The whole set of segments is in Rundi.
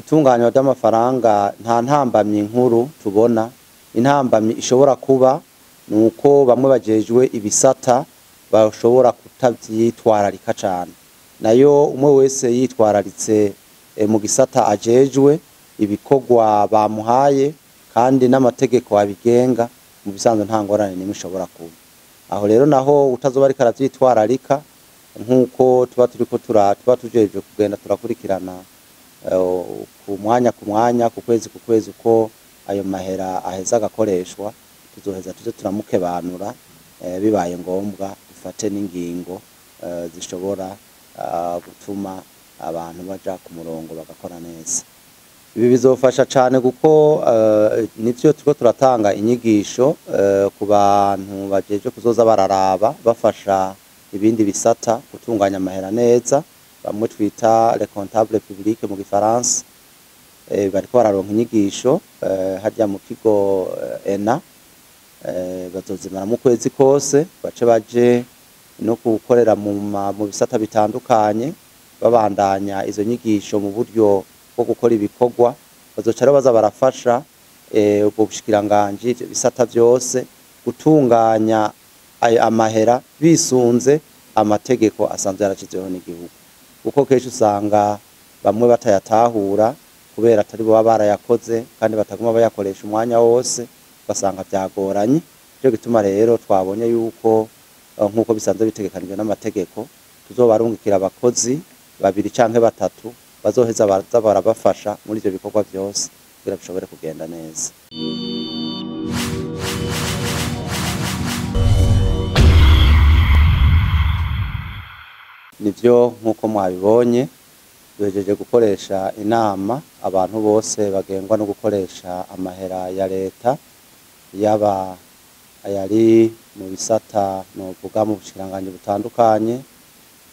Itunganywa ry'amafaranga nta ntambamyi nkuru tubona. Intambamyi ishobora kuba nuko bamwe bajejwe ibisata bashobora kutavyitwararika cane. Nayo umwe wese yitwararitse mu gisata ajejwe ibikorwa bamuhaye kandi n'amategeko abigenga, mu bisanzwe nta ngorane nimwe ishobora kuba. Aho rero naho utazoba ariko aravyitwararika, nk'uko tuba turiko tuba tujejwe kugenda turakurikirana ku mwanya ku mwanya, ku kwezi ku kwezi, uko ayo mahera aheza agakoreshwa, tuzoheza tuze turamukebanura, bibaye ngombwa dufate n'ingingo zishobora gutuma abantu baja ku murongo bagakora neza. Ibi bizofasha cane kuko nivyo turiko turatanga inyigisho ku bantu bajejwe kuzoza bararaba bafasha ibindi bisata gutunganya amahera neza, bamwe twita les comptables publics mu gifaransa. Bariko bararonka inyigisho harya mu kigo ENA, bazozimaramwo ukwezi kose, bace baje no gukorera mu bisata bitandukanye babandanya izo nyigisho mu buryo bwo gukora ibikorwa. Bazoca rero baza barafasha ubwo bushikiranganji, ivyo bisata vyose gutunganya ayo amahera bisunze amategeko asanzwe yarashizweho n'igihugu, kuko kenshi usanga bamwe batayatahura kubera atari bo baba barayakoze kandi bataguma bayakoresha umwanya wose, ugasanga vyagoranye. Nico gituma rero twabonye yuko nk'uko bisanzwe bitegekanijwe n'amategeko, tuzobarungikira abakozi babiri canke batatu bazoheza baza barabafasha muri ivyo bikorwa vyose kugira bishobore kugenda neza. Nivyo, nk'uko mwabibonye, duhejeje gukoresha inama abantu bose bagengwa no gukoresha amahera ya leta, yaba ayari mu bisata novuga mu bushikiranganji butandukanye,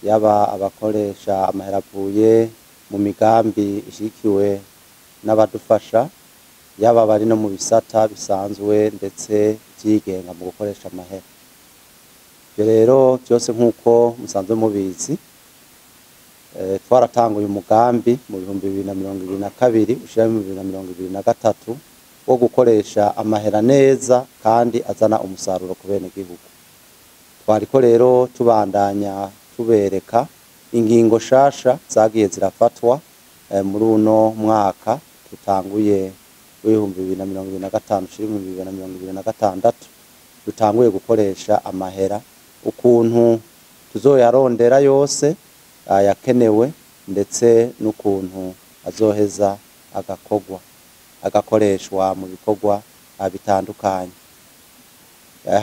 yaba abakoresha amahera avuye mu migambi ishigikiwe n'abadufasha, yaba abari no mu bisata bisanzwe ndetse vyigenga mu gukoresha amahera. Ivyo rero vyose, nk'uko musanzwe mubizi, twaratanguye umugambi mu 2022 ushira mu 2023 wo gukoresha amahera neza kandi azana umusaruro ku benegihugu. Twariko rero tubandanya tubereka ingingo shasha zagiye zirafatwa muri uno mwaka tutanguye w'2025 ushira 2026, dutanguye gukoresha amahera, ukuntu tuzoyarondera yose ayakenewe ndetse n'ukuntu azoheza agakorwa agakoreshwa mu bikorwa bitandukanye.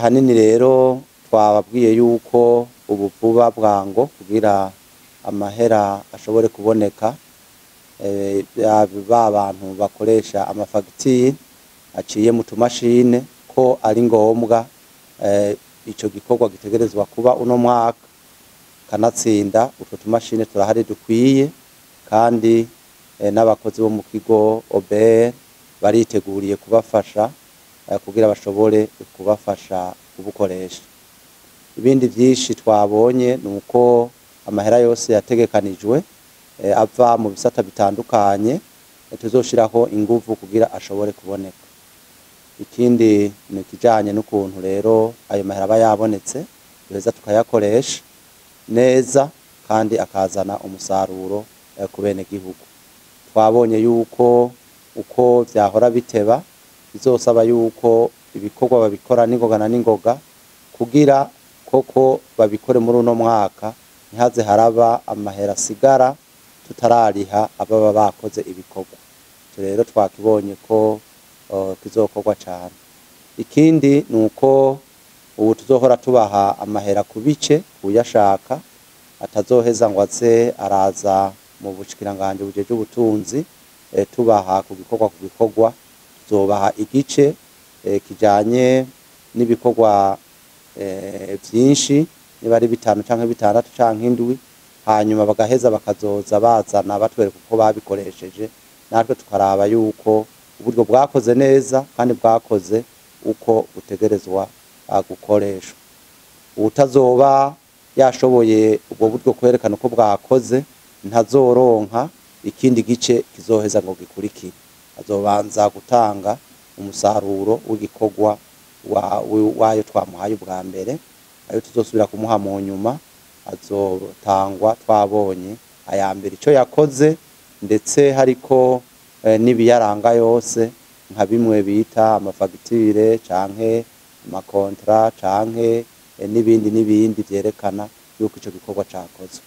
Hanini rero twababwiye yuko ubu vuba bwango kugira amahera ashobore kuboneka, ba bantu bakoresha amafagitire aciye mu tumashine, ko ari ngombwa ico gikorwa gitegerezwa kuba uno mwaka. Kanatsinda utwo tumashine turahari dukwiye, kandi n'abakozi bo mu kigo OBR bariteguriye kubafasha kugira bashobore kubafasha kubukoresha. Ibindi vyinshi twabonye nuko amahera yose yategekanijwe ava mu bisata bitandukanye, tuzoshiraho inguvu kugira ashobore kuboneka. Ikindi ni ikijanye n'ukuntu rero ayo mahera aba yabonetse duheza tukayakoresha neza kandi akazana umusaruro ku benegihugu. Twabonye yuko uko vyahora biteba, bizosaba yuko ibikorwa babikora n'ingoga na n'ingoga kugira koko babikore muri uno mwaka, ntihaze haraba amahera asigara tutarariha ababa bakoze ibikorwa. Ico rero twakibonye ko kizokorwa cane. Ikindi nuko ubu tuzohora tubaha amahera ku bice, uyashaka atazoheza ngo aze araza mu bushikiranganji bujejwe ubutunzi, tubaha ku gikorwa ku gikorwa. Tuzobaha igice kijanye n'ibikorwa vyinshi, niba ari bitanu canke bitandatu canke indwi, hanyuma bagaheza bakazoza bazana batwereka uko babikoresheje, natwe tukaraba yuko uburyo bwakoze neza kandi bwakoze uko butegerezwa gukoreshwa. Uwutazoba yashoboye ubwo buryo kwerekana uko bwakoze ntazoronka ikindi gice kizoheza ngo gikurikire. Azobanza gutanga umusaruro w'igikorwa wayo twamuhaye ubwa mbere, ayo tuzosubira kumuha mu nyuma azotangwa twabonye aya mbere ico yakoze, ndetse hariko n'ibiyaranga yose nka bimwe bita amafagitire canke amakontra canke n'ibindi n'ibindi vyerekana yuko ico gikorwa cakozwe.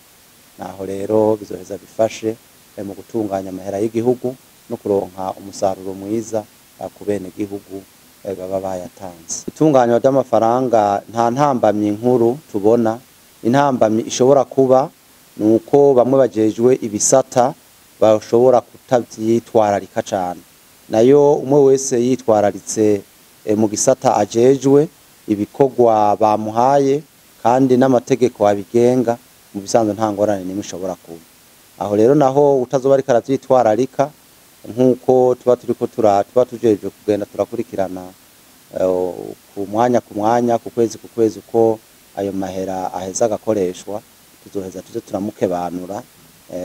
Naho rero bizoheza bifashe mu gutunganya amahera y'igihugu no kuronka umusaruro mwiza ku bene gihugu baba bayatanze. Itunganywa ry'amafaranga nta ntambamyi nkuru tubona. Intambamyi ishobora kuba nuko bamwe bajejwe ibisata bashobora kutavyitwararika cane. Nayo umwe wese yitwararitse mu gisata ajejwe ibikorwa bamuhaye kandi n'amategeko abigenga, mu bisanzwe nta ngorane nimwe ishobora kuba. Aho rero naho utazoba ariko aravyitwararika, nkuko tuba turiko tuba tujejwe kugenda turakurikirana ku mwanya ku mwanya, ku kwezi ku kwezi, uko ayo mahera aheza agakoreshwa, tuzoheza tuze turamukebanura,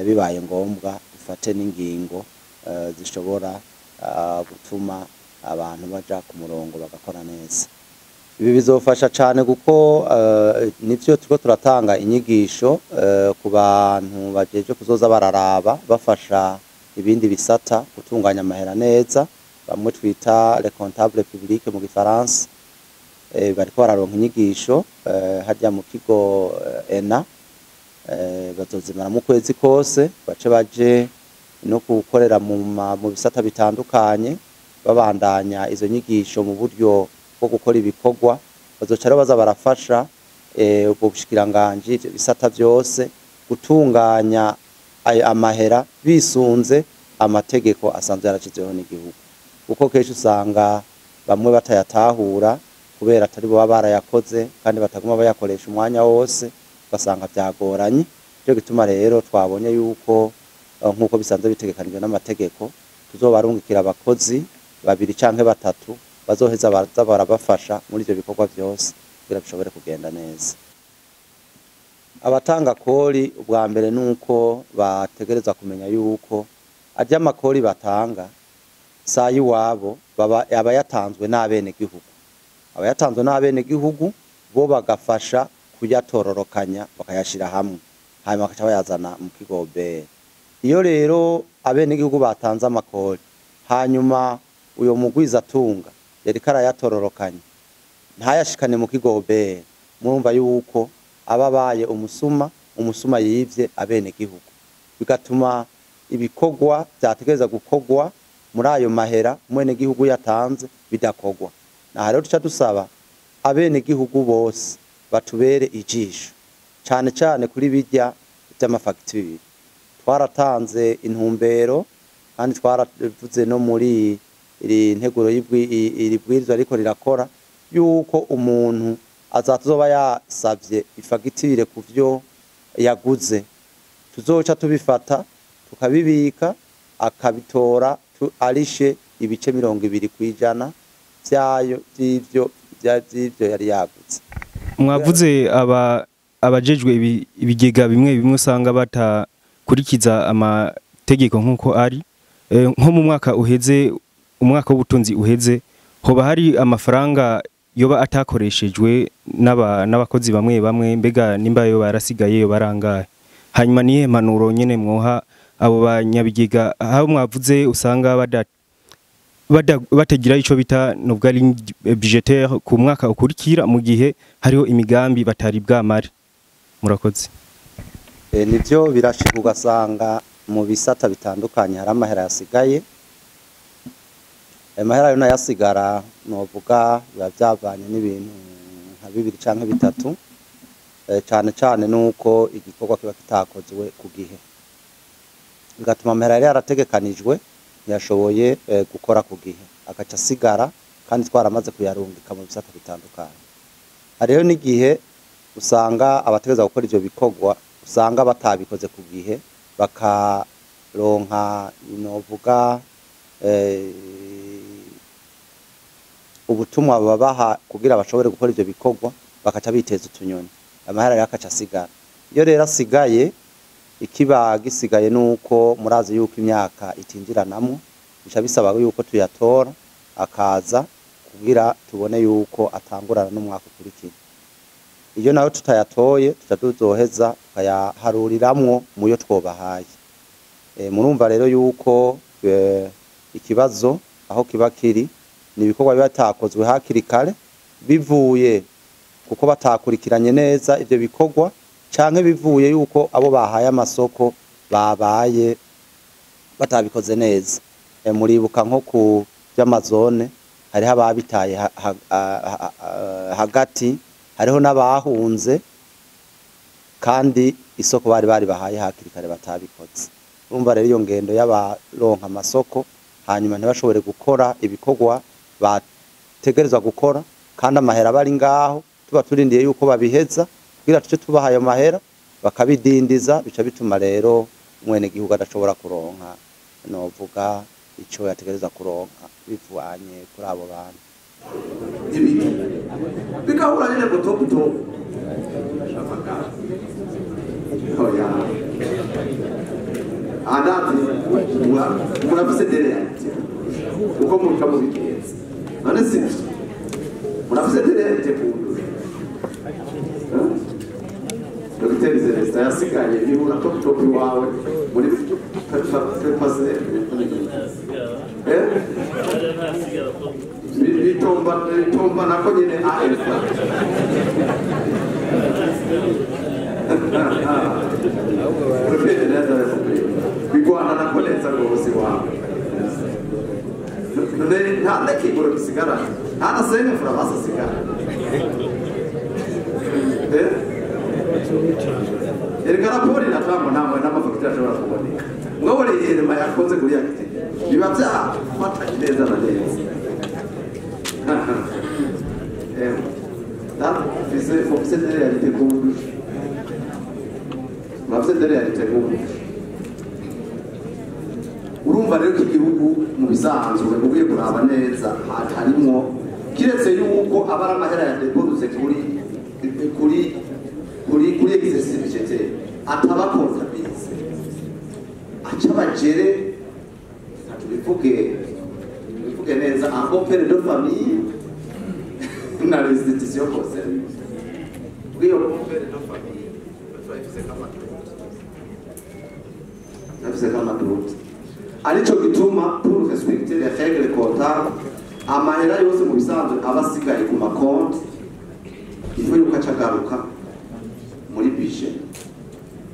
bibaye ngombwa dufate n'ingingo zishobora gutuma abantu baja ku murongo bagakora neza. Ibi bizofasha cane kuko nivyo turiko turatanga inyigisho ku bantu bajeje kuzoza bararaba bafasha ibindi bisata gutunganya amahera neza, bamwe twita les comptables publics mu gifaransa. Bariko bararonka inyigisho harya mu kigo ENA, bazozimara mu kwezi kose, bace baje no gukorera mu bisata bitandukanye, babandanya izo nyigisho mu buryo bwo gukora ibikorwa. Bazoca rero baza barafasha ubwo bushikiranganji, ivyo bisata vyose gutunganya amahera bisunze amategeko asanzwe yarashizweho n'igihugu, kuko kenshi usanga bamwe batayatahura kubera atari bo baba barayakoze kandi bataguma bayakoresha umwanya wose, ugasanga vyagoranye. Nico gituma rero twabonye yuko nkuko bisanzwe bitegekanijwe n'amategeko, tuzobarungikira abakozi babiri canke batatu bazoheza baza barabafasha muri ivyo bikorwa vyose kugira bishobore kugenda neza. Abatanga kori ubwa mbere nuko bategereza kumenya yuko arya makori batanga saa y'iwabo baba abayatanzwe n'abenegihugu, abayatanzwe n'abenegihugu bo bagafasha kuyatororokanya bakayashira hamwe, hanyuma bakaca bayazana mu kigo OBR. Iyo rero abenegihugu batanze amakori, hanyuma uyo mugwizatunga yariko arayatororokanya ntayashikane mu kigo OBR, murumva yuko aba abaye umusuma, umusuma yivye abenegihugu, bigatuma ibikorwa vyategereza gukorwa muri ayo mahera umwenegihugu yatanze bidakorwa. Naha rero duca dusaba abenegihugu bose batubere ijisho, cane cane kuri birya vy'amafagitire. Twaratanze intumbero kandi twaravuze no muri iri nteguro iri bwirizwa ariko rirakora yuko umuntu azatuzoba yasavye ifagitire ku vyo yaguze, tuzoca tubifata tukabibika, akabitora arishe ibice 20% vyayo vy'ivyo yari yaguze. Mwavuze abajejwe ibigega bimwe bimwe usanga batakurikiza amategeko nkuko ari, nko mu mwaka uheze, umwaka w'ubutunzi uheze, hoba hari amafaranga yoba atakoreshejwe n'abakozi bamwe bamwe, mbega nimba yo barasigaye yo barangaye? Hanyuma nihe mpanuro nyene mwoha abo banyabigega aho mwavuze usanga batagira ico bita novuga ligne budgétaire ku mwaka ukurikira mu gihe hariho imigambi batari bwamare? Murakoze. Nivyo birashika ugasanga mu bisata bitandukanye hari amahera yasigaye. Ayo mahera yo nayasigara novuga biba vyavanye n'ibintu nka bibiri canke bitatu, cane cane nuko igikorwa kiba kitakozwe ku gihe, bigatuma amahera yari yarategekanijwe ntiyashoboye gukora ku gihe, agaca asigara kandi twaramaze kuyarungika mu bisata bitandukanye. Hariho n'igihe usanga abategerezwa gukora ivyo bikorwa usanga batabikoze ku gihe, bakaronka novuga ubutumwa babaha kugira bashobore gukora ivyo bikorwa, bakaca biteza utunyoni, amahera rero akaca asigara. Iyo rero asigaye Ikiba gisigaye nuko murazi yuko imyaka itinjiranamwo, bica bisaba yuko tuyatora akaza kugira tubone yuko atangurana n'umwaka ukurikira. Iyo nayo tutayatoye tuca tuzoheza tukayaharuriramwo muyo twobahaye. Murumva rero yuko ikibazo aho kiba kiri ni ibikorwa biba bitakozwe hakiri kare, bivuye kuko batakurikiranye neza ivyo bikorwa, canke bivuye yuko abo bahaye amasoko babaye batabikoze neza. Muribuka nko ku by'amazone hariho ababitaye hagati, hariho n'abahunze kandi isoko bari bahaye hakiri kare batabikoze. Urumva rero iyo ngendo y'abaronka amasoko hanyuma ntibashobore gukora ibikorwa bategerezwa gukora, kandi amahera bari ngaho tuba turindiye yuko babiheza kugira tuce tubaha ayo mahera, bakabidindiza, bica bituma rero umwene gihugu adashobora kuronka novuga ico yategerezwa kuronka bivanye kuri abo bantu. Ibiki bigahura nyene butobuto oya andati murafise dereyate uko muca mubigenza none sivyo murafise dereyate kundu Dr. Zelesta yasigaye nibura top top wawe muri pase bitomba nako nyene AF bigwana nako neza rwose wawe none nta nakigoro gisigara nta na sene fura basasigara erega raporo inatangwa ntabwo n'amafagitire ashobora kuboneka mwabone irema yakoze kuri yakite biba byafatanye neza na neza. Mufise de réalité kundusha, mufise de réalité kundusha. Urumva rero ko igihugu mu bisanzwe ugiye kuraba neza harimwo kiretse yuko aba ari amahera ya depoze kuri kuri kuri kuri exercice budgétaire ataba comptabilisé aca bagere tubivuge bivuge neza un bon père de famille na l'institution concernée. Bwiyo bon père de famille turafise kama arico gituma pour respecter les règles comptables amahera yose mu bisanzwe aba asigaye ku makonti il faut yuko aca agaruka muri budget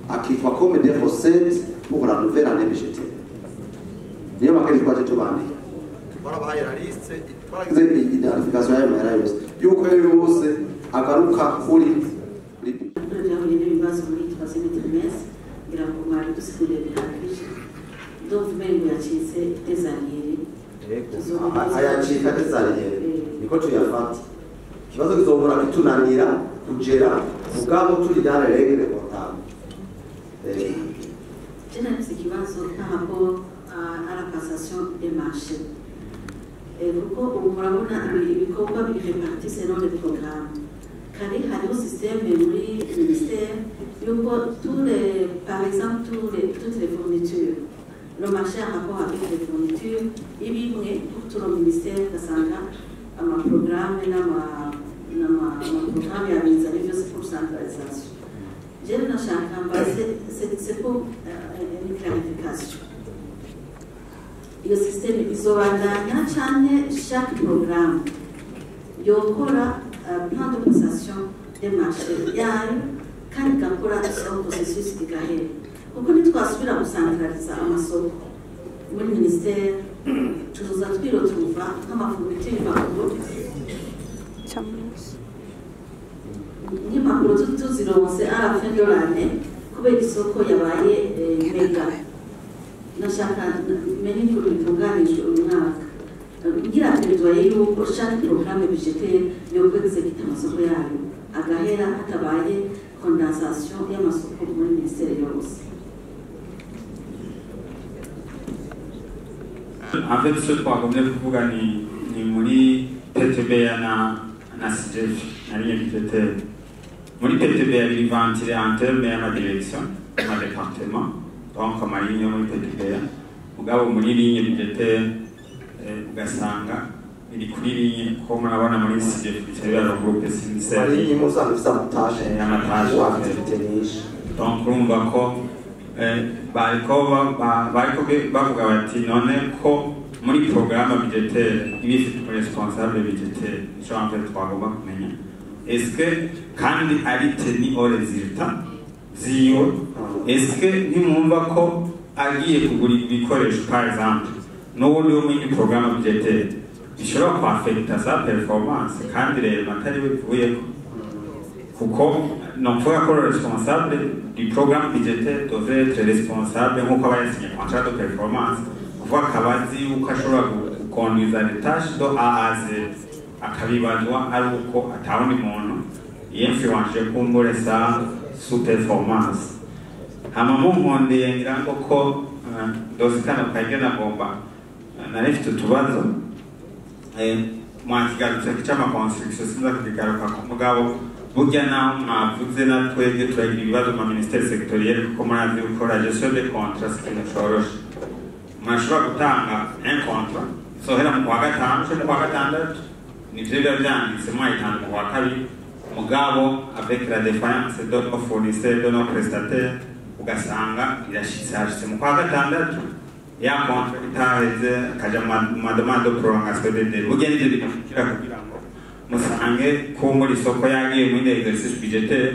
akitwa comme des recettes pour la nouvelle année budgétaire. Niyo makeri twaje tubandika twarabahaye la liste, twaragize identification y'ayo mahera yose yuko yose agaruka kuri budget. Byahuye n'ibibazo muri troisième trimestre ngira ngo mwari dusiguriye bihagije, ndumva umengo yacitse des arriérés. Ayacika des arriérés niko tuyafata. Ikibazo kizohora kitunanira kugera mugabo turi dans les règles comptables. Je nafise ikibazo par rapport à la passation des marchés. Kuko ubu murabona ibikorwa biri répartis selon les programmes. Kare hariho système muri ministère yuko tous les, par exemple toutes les fournitures, le marché en rapport avec les fournitures ibimwe pour tout le ministère ugasanga amaprogrammes n'amaprogrammes yabizanye byose pour centralisation. Je nashaka mbaze c'est pour une clarification. Iyo système izobandanya canke chaque programme yokora plan de passation des marchés yayo kandi igakora son processus igahera, kuko ntitwasubira gusantraliza amasoko muri ministère tuzoza twirotuva nk'amafourniture impapuro nk'impapuro tuzironse à la fin de l'année kubera isoko yabaye mega. Nashaka menye ukuntu bitunganijwe uyu mwaka ngira plaidoyer yuko chaque programme budgétaire yoba exécuta amasoko yayo agahera hatabaye condensation y'amasoko muri ministère yose. En fait, ce twagombye kuvuga ni muri PTBA na CGF na ligne budgétaire. Muri PTBA biri ventilé en termes y'ama direction. ma département, donc ama lignes yo muri PTBA, mugabo muri ligne budgétaire ugasanga iri kuri ligne ko murabona muri SIGEFI biba regroupe sinzi. Hari ligne usanga ifite ama tâches. Ama tâches. Activité nyinshi. Donc urumva ko bariko bavuga bati none ko muri programme budgétaire iba ifite umu responsable budgétaire, ico en fait twagomba kumenya, est-ce que kandi ari tenu au résultat ziwe, est-ce que ntimwumva ko agiye kugura ibikoresho, par exemple, n'ubundi wo muri programme budgétaire bishobora kwaffecta sa performance, kandi rero atari we bivuyeko, kuko nokuvuga ko le responsable du programme budgétaire devrait être responsable nk'uko aba yasinye contrat de performance, kuvuga akaba azi yuko ashobora gukonduza les tâches de A à Z, akabibazwa ari uko atawundi muntu yinfluence kumbure sa sous performance. Hama munkondeye ngira ngo ko dosi kano kajya nagomba nari mfite utubazo, mwakigarutse c'ama construction, sinza kukigaruka ku mugabo burya naho mwavuze na twebwe turagira ibibazo mu ministère sectoriel, kuko murazi yuko la gestion des contrats c'est ikintu coroshe. Mwashobora gutanga un contrat isohera mu kwa gatanu canke mu kwa gatandatu, nivyo biba vyanditse, mwayitanze mu kwa kabiri, mugabo avec la défaillance de nos fournisseurs, de nos prestataires, ugasanga irashitse hashitse mu kwa gatandatu ya contrat itaheze, akaja mu ma demande de prolongation de délai. Burya nivyo bidashikira kugira ngo musange ko muri isoko yagiye muri exercice budgétaire,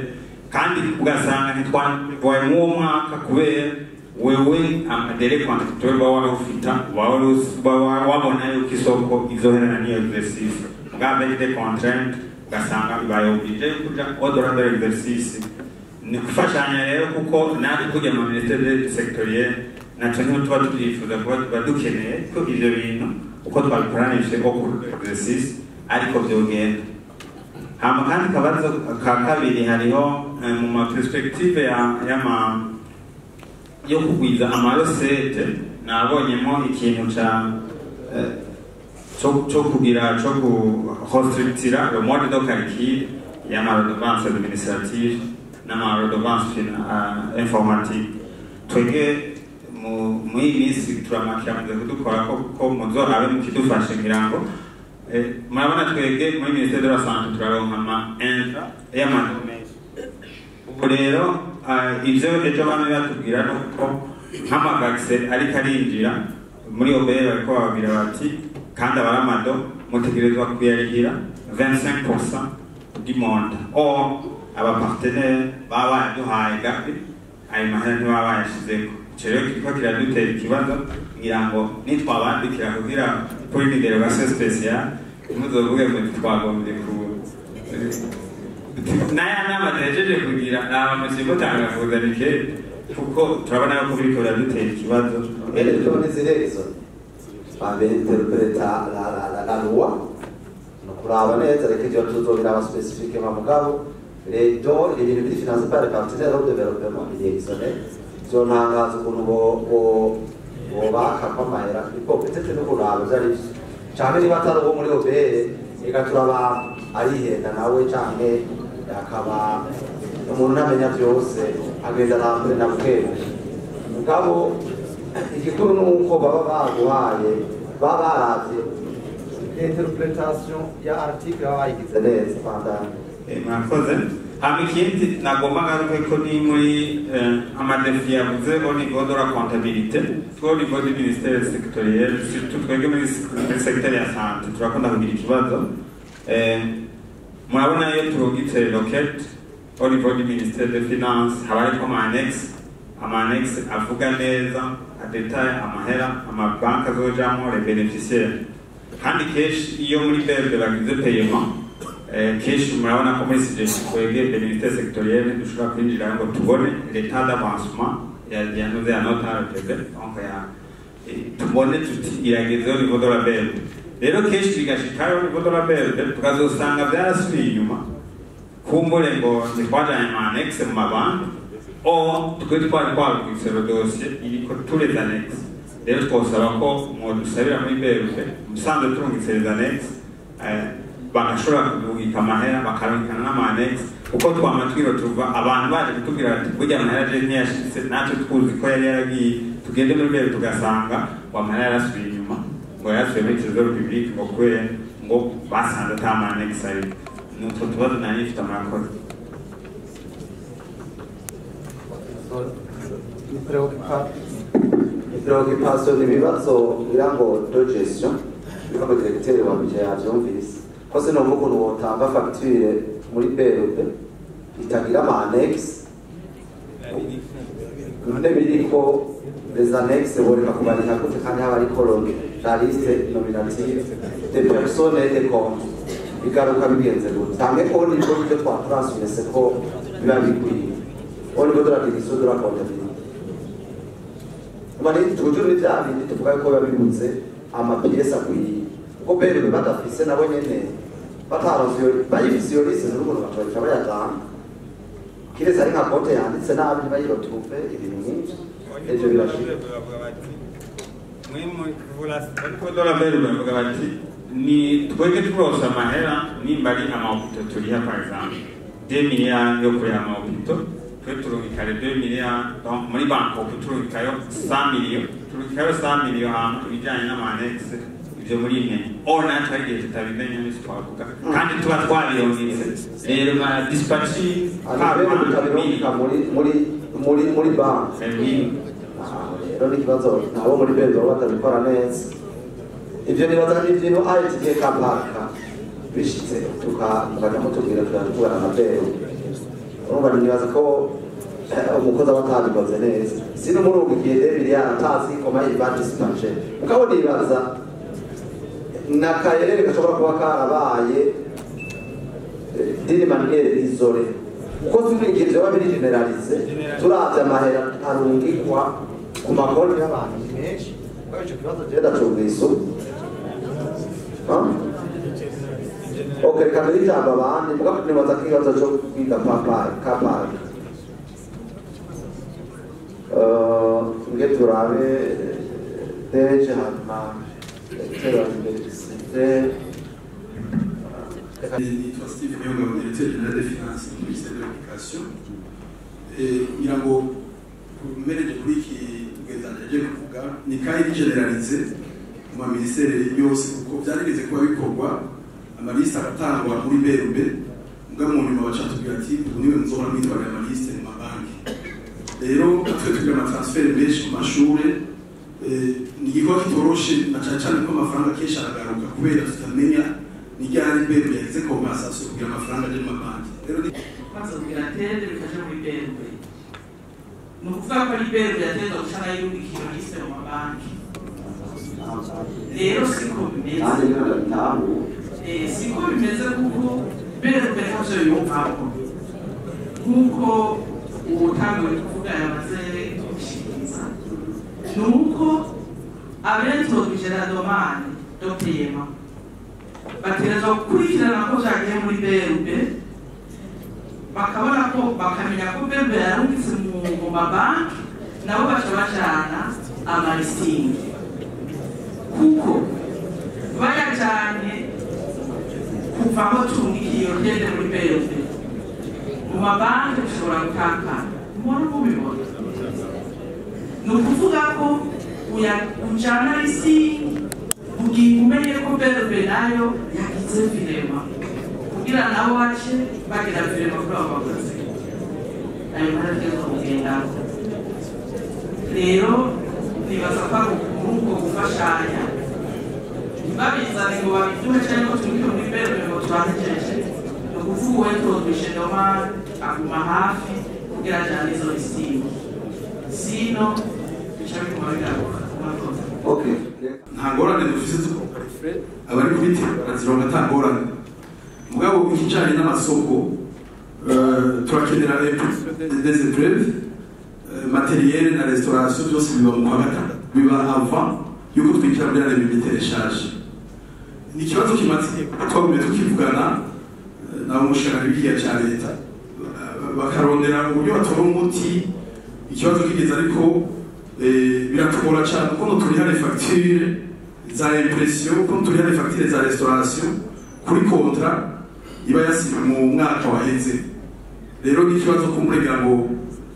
kandi ugasanga ntitwaye mw'uwo mwaka kubera wewe ama délais contractuel uba wari ufita wabona yuko isoko izoherana n'iyo exercice, mugabo avec des contraintes ugasanga bibaye obligé kuja au-delà de l'exercice. Ni gufashanya rero, kuko natwe kujya mu ministère sectoriel naco niho tuba tubyifuza kuba tuba dukeneye ko ivyo bintu uko twabikoranije au cours de l'exercice ariko vyogenda. Hama kandi kabazo ka kabiri, hariho mu ma perspective ya y'ama yo kugwiza ama recettes, nabonyemo ikintu ca co kugira co ku restructurer le mode de calcul y'ama redevance administrative n'ama redevance informatique. Twebwe muri iyi minsi turamakiramaze kudukora ko muzorabe mukidufashe ngira ngo murabona twebwe muri ministère de la santé turaronka ama intra y'ama dons menshi. Ubu rero ivyo ejo bamwe batubwira nuko nk'ama vaccins ariko arinjira muri OBR, bariko bababwira bati kandi abari ama dons mutegerezwa kuyarihira 25% du montant. Or aba partenaires baba bayaduhaye gapi, ayo mahera ntibaba bayashizeko. Ico rero kiriko kiradutera ikibazo, ngira ngo nitwabandikira kugira kuri ni dérogation spéciale, ntimuzovuge ngo ntitwagombye ku naya nama tuhejeje kugira naba mutanga kuzana ikete, kuko turabona yuko biriko biradutera ikibazo. Mbere tubone zirezo babinterpreta la loi, no kuraba neza, reka ivyo tuzobiraba spécifiquement. Mugabo les dons, les ibintu biri financé par les partenaires au développement, il est exonéré. Vyontangaza ukuntu bo baka kw'amahera, kuko peut-être no kuraba ivyo ari vyo, canke niba atari uwo muri OBR, reka turaba arihenda nawe, canke akaba umuntu ntamenya vyose, agenda nambere na bweru. Mugabo igikuru ni uko baba baguhaye, baba baravye interpretation ya article, baba bayigize neza bandanye. Murakoze. Hama ikindi nagomba ngaruke ko ni muri ama défis yavuze au niveau de la comptabilité, au niveau du ministère sectoriel, surtout twebwe muri secteur ya santé turakunda kugira ikibazo. Murabona iyo turungitse requête au niveau du ministère des finances, haba hariko ama annexe, ama annexe avuga neza adetaye amahera amabanki azojamwo, les bénéficiaires. Kandi kenshi iyo muri BRD bagize paiement, kenshi murabona ko muri SIGEFI twebwe le ministère sectoriel dushobora kwinjira ngo tubone l'état d'avancement ya nuze ya note RPB, donc ya tubone tuti irageze au niveau de la BRD. Rero kenshi bigashikayo au niveau de la BRD tukazosanga vyarasubiye inyuma, kumbure ngo ntitwajanye ama annexe mu mabanki, or twe twari twabwise le dossier iriko tous les annexes. Rero twosaba ko mwodusabira muri BRD musanzwe turungitse les annexes. Bagashobora kubika amahera bakarungikana n'ama-annexe, kuko twama tuva abantu baje kutubwira bati burya amahera je ntiyashitse, natwe tuzi ko yari yaragiye, tugende muri mbere tugasanga ngo amahera yarasubiye inyuma, ngo yarasubiye muri trésor public, ngo kubera ngo basanze ata ma-annexe ariko. Ni utwo tubazo nari nifite, murakoze. Préoccupation ni ibibazo ngira ngo de gestion, ngira ngo directeur wa budget yavyumvise ko sinumva ukuntu wotanga facture muri BRB itagira ama annexe. None biriko les annexes, boreka kubariha gute kandi haba ariko la liste nominative des personnes et des comptes? Bigaruka bigenze gute? Tange au niveau y'ivyo twatransmise ko biba bikwiye au niveau de la direction de la comptabilité. Mani toujours ni vya bindi tuvuga ko biba bibuze amapièces akwiye, kuko BRB badafise nabo nyene bataronse iyo bayifise iyo liste z'ukuntu baca bayatanga, kiretse ari nka compte yanditse nabi ntibayiretrouve, ibintu nk'ivyo ivyo birashika. Bavuga bati ni twebwe turonse amahera, nimba ari amahôpitaux turiha, par exemple 2 milliards yo kuriha amahôpitaux, twe turungika les 2 milliards, donc muri banque turungikayo 100 millions, turungikayo 100 millions, hama ibijyanye n'ama-annexe ivyo muri imwe or natwe hari igihe tutabimenya n'isi twavuga kandi tuba twabirungitse rero ba dispatching. Mutabirungika muri banki rero ni ikibazo nabo muri BRB baba batabikora neza. Ivyo nibaza ni ibintu ITK kapaka bishitse tukaja mutubwira, turavugana na BRB. Urumva nibaza ko umukozi aba atabikoze neza, sino muri ubu gihe deux milliards atazi comment il va dispatcher. Mugabo nibaza na kayerere gashobora kuba karabaye d'une manière isolée, kuko sino igihe vyoba biri généralisé, turavye amahera arungikwa ku makonti y'abantu ni menshi. Kubera ico kibazo jewe ndacumvise ubu. Ok, reka mbere ijambo abandi, mugabo nibaza ko ikibazo co kwiga kapari nge turabe deje hanyuma tera université. Nitwa Steve Niyongabo, directeur général des finances mu ministère de l'Éducation. Ngira ngo mpereje kuri iki mugenzi yaje kuvuga, ni cas généralisé mu ma ministère yose, kuko byarigeze kuba bikorwa, amaliste agatangwa muri BRB, mbwa mu nyuma baca tubwira ati ubu niwe muzohora mwitwarira amaliste mu mabanki. Rero twe tugira amatransfert menshi ku mashure, ni igikorwa kitoroshe, na cane cane ko amafaranga kenshi aragaruka kubera tutamenya ni ryari BRB yagize compensation kugira amafaranga aje mu mabanki. Rero ni maze kugira TED bikaja muri BRB, ni ukuvuga ko ari BRB yategerezwa guca nayo yubikira liste mu mabanki. Rero siko bimeze. Nanjye niho ndabitahura. Siko bimeze, kuko BRB ntavyo yumvako nk'uko uwutanguye kuvuga yamaze kubishikiriza, ni uko abintroduije la demande de paiement bategerezwa gukurikirana ko vyagiye muri BRB, bakabona ko bakamenya ko BRB yarungitse mu mabanki, nabo baca bajana amalisingi, kuko bayajanye kuva aho turungikiye iyo TED muri BRB mu mabanki bishobora gutakara. Mubona mubibona, ni ukuvuga ko ujana lisingi kugira umenye ko BRB nayo yagize virement, kugira nabo bace bagira virement kuri abo bakozi. Ayo mahera ategerezwa kugendako. Rero nibaza ko ari muri ubwo gufashanya, ntibabizane ngo babiduhe canke ngo tubike muri BRB ngo turahejeje. Ni ukuvuga uwintroduije demande aguma hafi kugira ajane izo lisingi, sino bica biguma bigaruka. Murakoze. Okay. Nta ngorane dufise zo kuronka les frais, abari kubiti barazironka ata ngorane. Mugabo ikijanye n'amasoko, turakenera des épreuves matériel na restauration, byose biba mu kwa gatandatu, biba avant yuko twinjira muri année budgétaire charge. Ni ikibazo kimaze igihe, kuko twagumye tukivugana n'abamushinga w'ikiya ca leta, bakarondera uburyo batora umuti. Ikibazo kigeze, ariko biratugora cyane kuko turiha les factures za impression, kuko turiha les factures za restauration, kuri contrat iba yasinywe mu mwaka waheze. Rero ni ikibazo kumurega ngo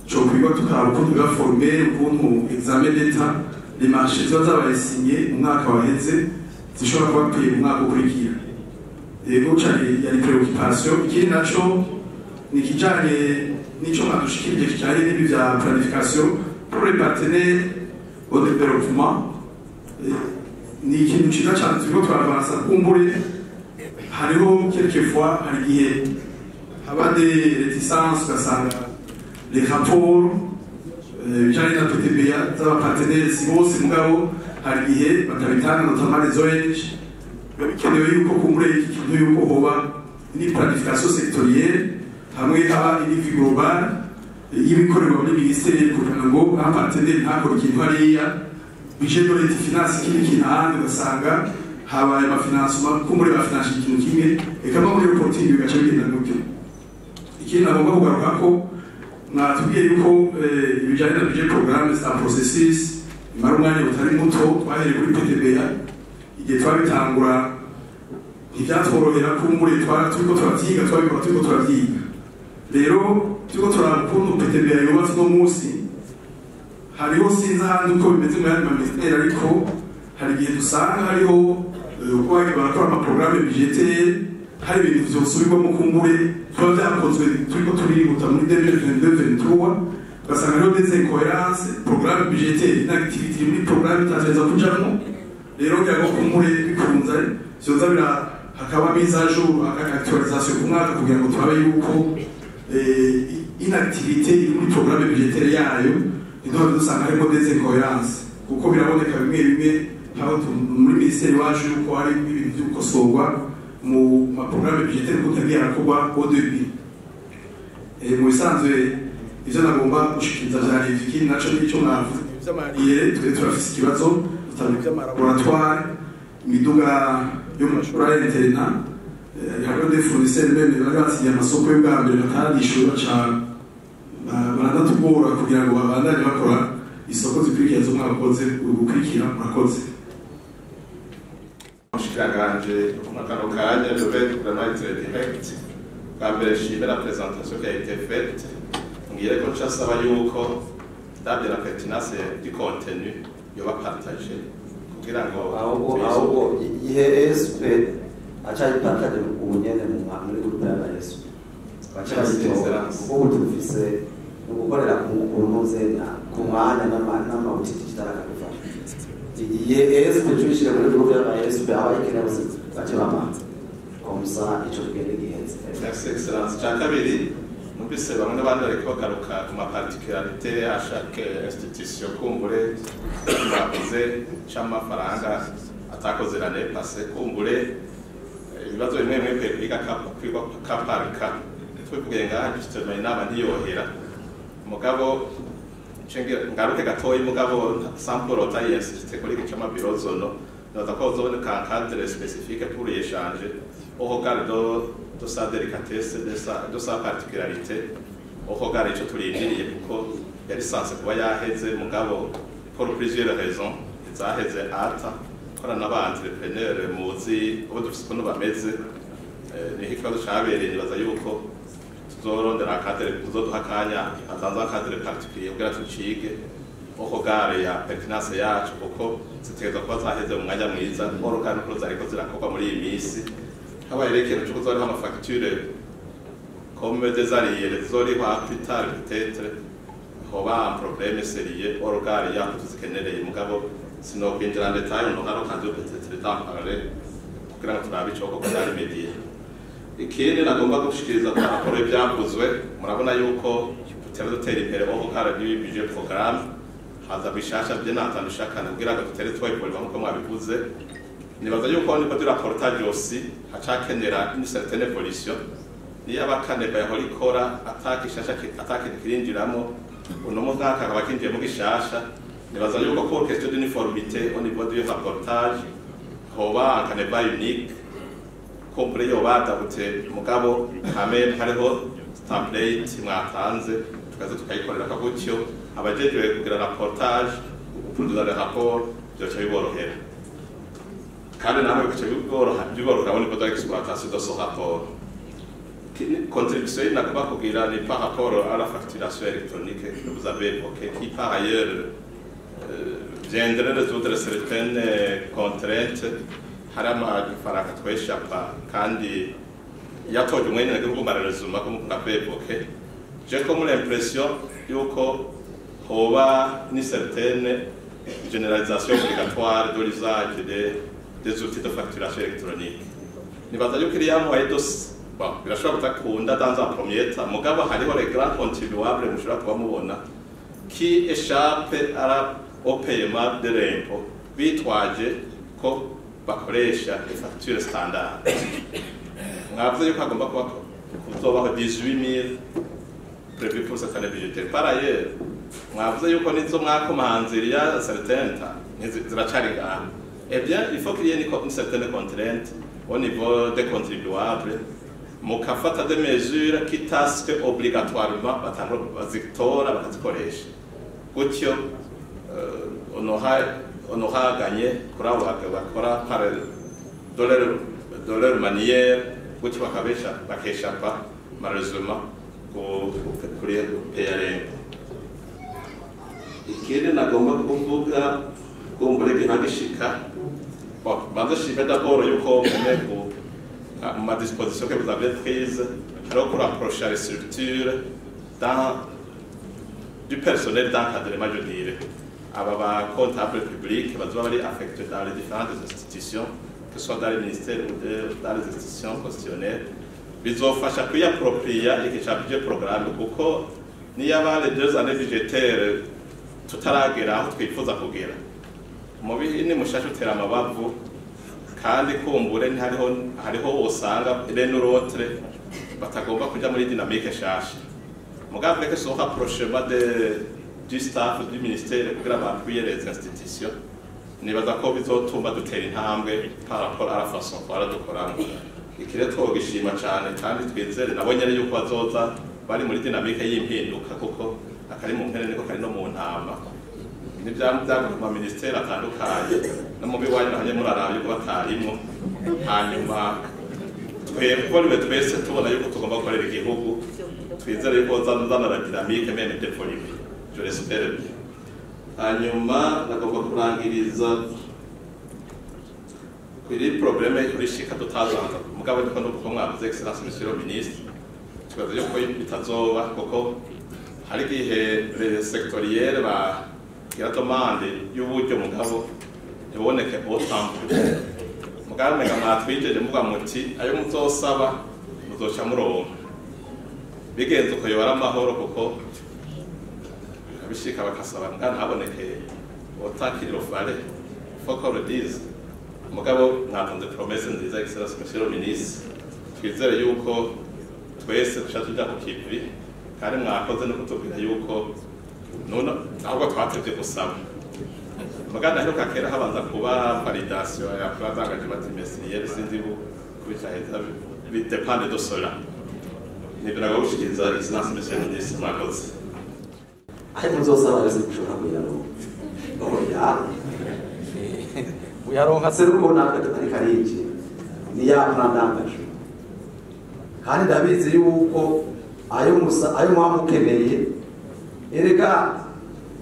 cokwigwa tukaraba ukuntu biba formel, ukuntu examen d'état, les marchés ziba zabaye signé mu mwaka waheze zishobora kuba payé mu mwaka ukurikira. Yego, cari yari préoccupation. Ikindi naco ni ikijanye n'ico mwadushikirije kijanye n'ibi vya planification pour les partenaires au développement. Ni ikintu ciza cane, turiko turavansa. Kumbure hariho quelquefois, hari igihe haba des réticences, ugasanga les rapports bijanye na PTBA z'aba partenaires si bose, mugabo hari igihe batabitanga, notamment les ONG. Biba bikenewe yuko kumbure iki kintu yuko hoba une planification sectorielle, hamwe haba une vue globale y'ibikorerwa muri ministère, kugira ngo un partenaire ntakore ikintu hariya, budget de l'État finance ikindi kintu ahandi, ugasanga habaye ama financement, kumbure bafinanse ikintu kimwe, eka no muri reporting bigaca bigenda gutyo. Ikindi nagomba kugaruka ko mwatubwiye yuko ibijyanye na budget programme, c'est un processus imara umwanya utari muto. Twahereye kuri PTBA, igihe twabitangura ntibyatworohera, kumbure turiko turavyiga, twabikora turiko turavyiga. Rero turiko turaba ukuntu PTBA yubatse uno munsi, hariho, sinzi ahandi uko bimeze mu yandi maminisiteri, ariko hari igihe dusanga hariho uko bagiye barakora ama programme budgétaire, hari ibintu vyosubirwamo, kumbure tuba vyakozwe turiko turihuta muri 2022 23, ugasanga hariho des incohérences, programme budgétaire inactivité muri programme itategerezwa kujamwo. Rero kugira ngo kumbure bikunze vyoza bira hakaba mise à jour, actualisation ku mwaka, kugira ngo turabe yuko inactivité iri muri programme budgétaire yayo ntiduhave dusanga harimo des incohérences, kuko biraboneka bimwe bimwe aho muri ministère iwacu yuko hari ibintu vyo gukosorwa mu ma programme budgétaire kuko yagiye arakorwa au début. Mu bisanzwe ivyo nagomba gushikiriza vyari ivyo. Ikindi naco nico mwavuze vy'ama arriérés, twe turafise ikibazo dutanga ivy'ama laboratoire, imiduga yo mu mashuri ya internat. Hariho des fournisseurs même bari batsindiye amasoko y'ubwa mbere batarishyuwe, baca baranatugora kugira ngo babandanye bakora isoko zikurikira z'umwaka ukoze gukurikira. Murakoze. Mushikiranganje, kano kanya je vais vraiment être direct. Bwa mbere nshime la présentation qui a été faite, ngire ko nsaba yuko ndabye la pertinence du contenu yoba partagé kugira ngo Ahubwo ihe SP aca yipartage ubu nyene muri groupe y'aba SP, baca bayitora, kuko ubu dufise ni ugukorera ku ntuzenya ku mwanya n'amabutiki digital akadufasha. Igihe SP tubishire muri groupe y'aba SP, abayikeneye bose bace bamanza comme ça ico tugende giheze. Merci, Excellence. Cya kabiri, numvise bamwe n'abandi bariko bagaruka ku ma particularité à chaque institution, kumbure bavuze c'amafaranga atakoze l'année passée, kumbure ibibazo bimwe bimwe bikwiye kwiga kwigwa cas par cas. Twivugiye ngaha justement inama ntiyohera, mugabo ngaruke gatoyi, mugabo sans pour autant insister kuri iki c'ama bureaux zonaux. Nibaza ko hazoboneka un cadre spécifique pour y échanger au regard de sa délicatesse, de sa particularité, au regard ico turindiriye, kuko yari censé kuba yaheze, mugabo pour plusieurs raisons zaheze ata kora n'aba entrepreneur muzi ubu dufise ukuntu bameze. Niho ikibazo cabereye. Nibaza yuko tuzorondera cadre, tuzoduha akanya atanze cadre particulier kugira tucige au regard ya pertinence yacu, kuko zitegerezwa kuba zaheze mu mwanya mwiza au regard n'ukuntu zariko zirakorwa muri iyi minsi. Habaye rero ikintu co kuzoriha ama facture comme des arriérés zizorihwa plus tard, peut-être hoba un problème sérieux au regard y'aho tuzikenereye, mugabo sinokwinjira en détail, on aura l'occasion peut-être d'en parler kugira ngo turabe icokorwa byari médié. Ikindi nagomba gushikiriza ku raporo y'ibyavuzwe, murabona yuko tutera dutera imbere au regard du budget programme, haza bishasha bye natandukanye kugira ngo dutere twayipolva nkuko mwabivuze. Nibaza yuko niko du rapportage aussi hacakenera une certaine évolution. Niyo abakaneba yahora ikora atakishasha atakintu kirinjiramo, uno mwaka akaba kinjiyemo gishasha. Nibaza yuko pour question d'uniformité au niveau du rapportage hoba un canevas unique, complet yoba adapté, mugabo hamwe hariho template mwatanze tukaza tukayikorera ko gutyo abajejwe kugira rapportage, guproduza le rapport, byoca biborohera. Kandi namwe bigaca biboroha au niveau de l'exploitation de ce rapport. Contribution nagomba kugira ni par rapport à la facturation électronique que vous avez évoquée, qui par ailleurs viendrait résoudre certaines contraintes. Hari amafaranga tweshapa kandi yatoje umwene gihugu mararezuma ko mukunda évoquer. J'ai comme l'impression yuko hoba une certaine généralisation obligatoire de l'usage des outils de facturation électronique. Nibaza yuko iriya moyen bon, birashobora kutakunda dans un premier temps, mugabo hariho les grands contribuables mushobora kuba mubona qui échappe au paiement de l'impôt bitwaje ko bakoresha les factures standard. Mwavuze yuko hagomba kuba kuzobaho 18 000 prévu pour cette année budgétaire. Par ailleurs, mwavuze yuko nizo mwakomanze il y a un certain temps ziracari ngaho. Eh bien, il faut qu'il y ait une certaine contrainte au niveau des contribuables mukafata des mesures qui tasquent obligatoirement bazitora bakazikoresha gutyo on aura gagné kuri abo bakora par de leur manière gutyo bakabesha bakeshapa malheureusement kuri PRM. Ikindi nagomba kuvuga kumbure ntagishika. Bon, banza shime d'abord yuko mumeko ma disposition que vous avez prise alors pour approcher les structures du personnel d'encadrement, je dirais. Aba ba comptable public bazoba bari affectés dans les différentes institutions, que ce soit dans les ministères ou dans les institutions constitutionnelles, bizofasha kwiyapropriya iki ca budget programme, kuko niyaba les 2 années budgétaires tutaragera aho twifuza kugera umubiri mushasha utera amabavu kandi kumbure ntihariho hariho usanga l'un batagomba kuja muri dynamique shasha. Mugabo que ce rapprochement du staff du ministère kugira bappuyer les institutions, nibaza ko bizotuma dutera intambwe par rapport à la façon twara dukoramo. Ikire twogishima cyane kandi twizere nabo nyene yuko bazoza bari muri dynamique y'impinduka, kuko akari mu mpene niko kari no mu ntama. N'ivyamuvyago mu ministère atandukanye no mu biwanyu hanye muraraba yuko batarimwo, hanyuma twebwe twese tubona yuko tugomba gukorera igihugu, twizere yuko zana la dynamique même d'évoluer, je l'espère bien. Hanyuma nagomba kurangiriza kuri problème kuri shika tutazanza mugabo ndiko nuko mwavuze excellence monsieur le ministre, tubaza yuko bitazoba kuko hari igihe les sectoriels ba gira demande y'uburyo mugabo ntiboneke autant. Mugabo mega mwatwijeje muvuga muti ayo muzosaba muzoca muronka, bigenze uko yobara amahoro kuko abishika bakasaba mbwa ntaboneke autant qu'il le fallait, faut qu'on le dise. Mugabo mwatanze promesse nziza excellence monsieur le ministre, twizere yuko twese duca tuja ku kivi kandi mwakoze no kutubwira yuko none ahubwo twatevye gusaba. Mugabo ndaheruka kera habanza kuba validation ya plan d'engagement trimestriel, sinzi kubicaheza bidépende de cela. Nibiraga gushikiriza excellence monsieur le ministre, mwakoze. Ayo muzosaba yose gushobora kuyaronka. Oya. Uyaronka se ruko natwe tutari karije. Ni ya plan d'engagement. Kandi ndabizi yuko ayo musa ayo mwamukeneye erega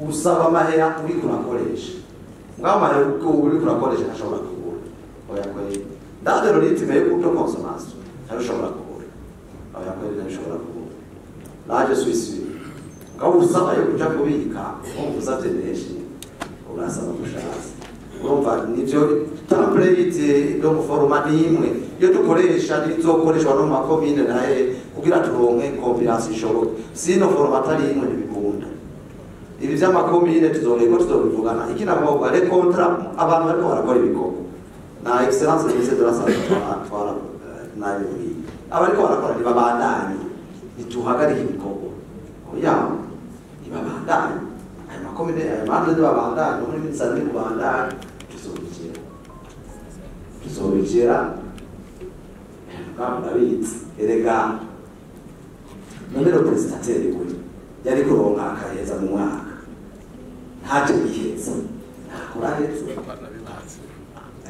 usaba amahera uri kurakoresha. Ngaho amahera uri kurakoresha ntashobora kugura. Oya kweli. Ndadero rythme yo kuto consommation ntashobora kugura. Oya kweli ntashobora kugura. Là je suis sûr. Ngaho usaba yo kuja kubika, wumva usavye menshi urasaba gushaza. Urumva nivyo template yo muforoma ni imwe iyo dukoresha nizokoreshwa no mu makomine naye kugira turonke compilation ishoboka. Sino format ari imwe ntibikunda. Ibi vy'amakomine tuzoreko tuzobivugana. Iki nabwo les contrats abantu bariko barakora ibikorwa na excellence ministre de la santé twara nayo abariko barakora ntibabandanye, ntituhagarike ibikorwa. Oya ntibabandanye ayo makomine ayo manda ntibabandanye muri minisiteri ntibabandanye, tuzobigera kandi ndabizi. Erega none le prestataire we yari kuronka akaheza mu mwaka ntaje yiheza ntakuraheza.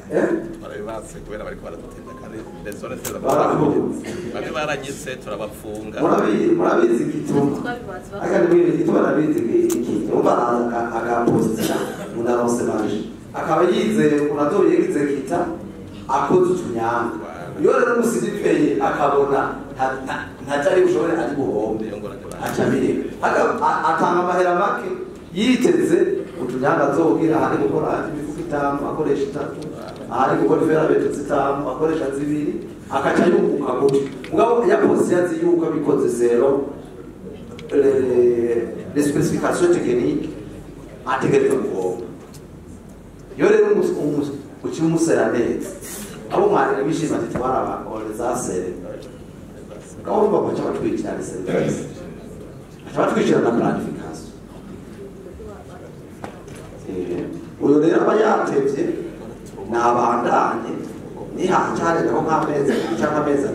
Twarabibatse kubera bariko baradutenda kandi les zones Barafunze. Bamwe baranyitse, turabafunga. Murabizi igituma, akandi mwibi igituma, arabizi ikintu. Umva, araza agaposita unaronse manje, akaba yizeye ukuntu azoyegizekita akoze utunyanga. Iyo rero umusiriveye akabona ntacyo ari bushobore, ari buhombe, aca abireka. Atanga amahera make yiteze utunyanga azogira. Ahari gukora imifuko 5 akoresha 3, ahari gukora i fer à béton 5 akoresha 2, akaca yunguka gutyo. Mugabo yaposi azi yuko abikoze zéro les spécifications techniques, ategerezwa guhomba. Iyo rero uciye umusera neza, abo mwarira bishima ati twaraba zasere. Mugabo urumva ko baca batwicira les services, baca batwicira na planification. Uyu rero aba yatevye, nabandanye nihaca harengaho nk'amezi 2 cyangwa amezi 3,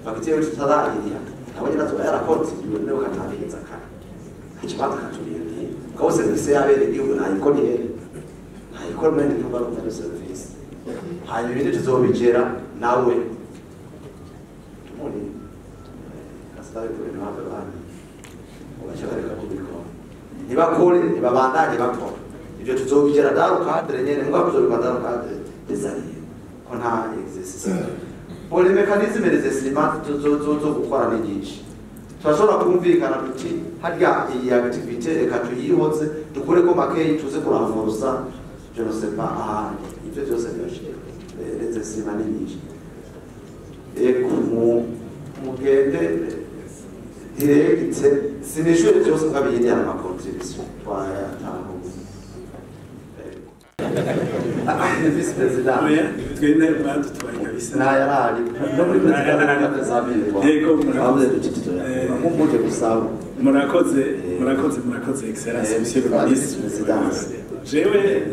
fagitire tutarayiriha, nawe nyine azoba yarakoze ibintu niwe katabiheza kare, aca baza akatubwira. Mugabo serivisi y'abene igihugu ntayikora ihere, ntayikora mwene igihugu ari umwene serivisi. Hanyuma ibindi tuzobigera nawe tumuri asitabe ku bintu have bandi ugaca bareka kubikora. Ntibakore, ntibabandanye bakora ibyo, tuzobigera dans le cadre nyene. Mugabo tuzobikora dans le cadre des arriérés, ko nta exercice. Pour les mécanismes, les instruments zo gukora ni nyinshi. Turashobora kumvikana tuti harya iyi activité reka tuyihoze, dukureko makeyi, tuze kuranforsa, je ne sais pas, ahandi. Ibyo byose birashika, les instruments ni nyinshi. Eko mugende direct, sinishure byose mwabiyindi ama contribution twayatahuye. Vice président. Oya, twe nayo badutwaye kabisa. Nayarari no muri président zabirwa. Yego, murakoze. Bavuze duti mumuje gusaba. Murakoze, murakoze, murakoze, excellence monsieur le ministre. Présidence. Jewe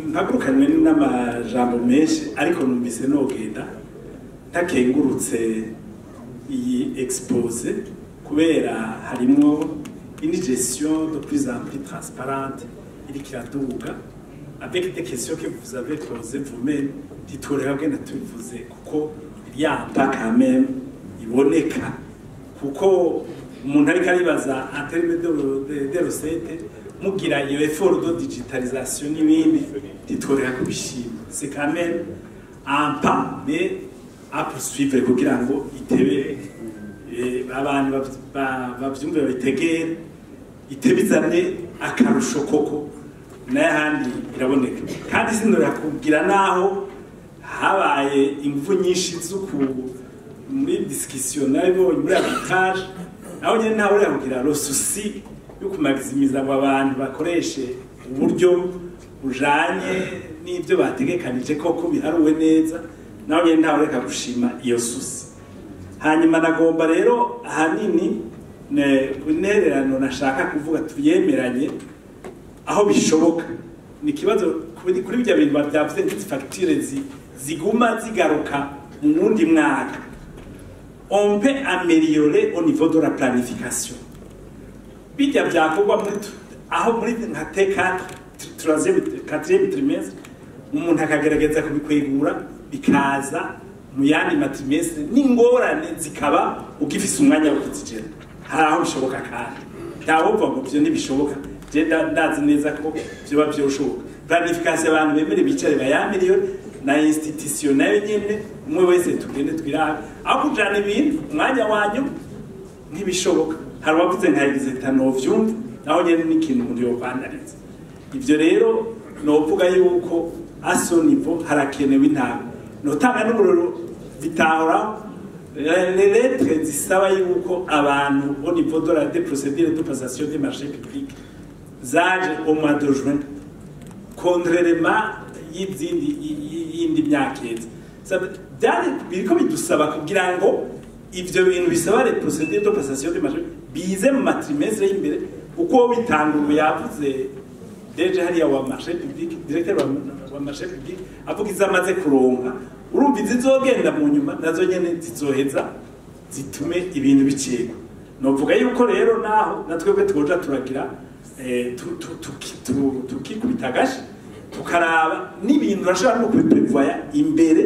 mpagurukanywe n'amajambo menshi, ariko numvise nogenda ntakengurutse iyi exposé, kubera harimwo une gestion de plus en plus transparente iriko iraduga, avec des questions que vous avez posées vous-même. Ntitureka bwenda tubivuze kuko yampa quand même iboneka, kuko umuntu ariko aribaza en terme de recette, mugira iyo effort de digitalisation n'ibindi, ntitureka kubishima. C'est quand même un pas, mais à poursuivre, kugira ngo itebe abantu bavyumve, babitegere, itebe izane akarusho koko. N'ahandi iraboneka, kandi sinora kugira naho habaye ingufu nyinshi zuku muri discussion nabibonye muri arbitrage, naho nyene ntawe uriya kugira le souci yo kumaximiza ngo abantu bakoreshe uburyo bujanye n'ibyo bategekanije koko biharuwe neza. Naho nyene ntawe ureka gushima iyo souci. Hanyuma nagomba rero ahanini intererano nashaka kuvuga, tuyemeranye aho bishoboka, ni ikibazo kuri bya bintu byavuze nk'izi facture ziguma zigaruka mu wundi mwaka. On peut améliorer au niveau de la planification bijya byakorwa muri aho muri nka T4, troisième, quatrième trimestre, umuntu akagerageza kubikwegura bikaza mu yandi ma trimestre, n'ingorane zikaba ugifise umwanya wo kuzigera. Hari aho bishoboka, kandi ntawumva ngo ivyo ntibishoboka. Je ndazi neza ko vyoba vyoshoboka. Planification, abantu bemere bicare bayamiliyoni na institution nayo nyene, umwe wese tugende twirabe aho kujana ibintu umwanya wanyu ntibishoboka. Hari uwavuze nka exeta, novyumva, naho nyene ni ikintu umuntu yokwandariza. Ivyo rero novuga yuko à ce niveau harakenewe intambwe. Notanga n'uburoro bitahora les lettres zisaba yuko abantu au niveau de la des procédures de passation des marchés publics zaje au mois de juin, contrairement y'izindi y'indi myaka iheze. Byari biriko bidusaba kugira ngo ivyo bintu bisaba les procédures de passation des marchés bize mu ma trimestre y'imbere, uko bitanga ubu yavuze déjà hariya wa marché public, directeur wa marché public avuga izo amaze kuronka. Urumva izizogenda mu nyuma nazo nyene zizoheza zitume ibintu bicikwa. Novuga yuko rero naho natwebwe twoja turagira tukikubita agashi. Ukaraba n'ibintu urashobora no kubiprevoya imbere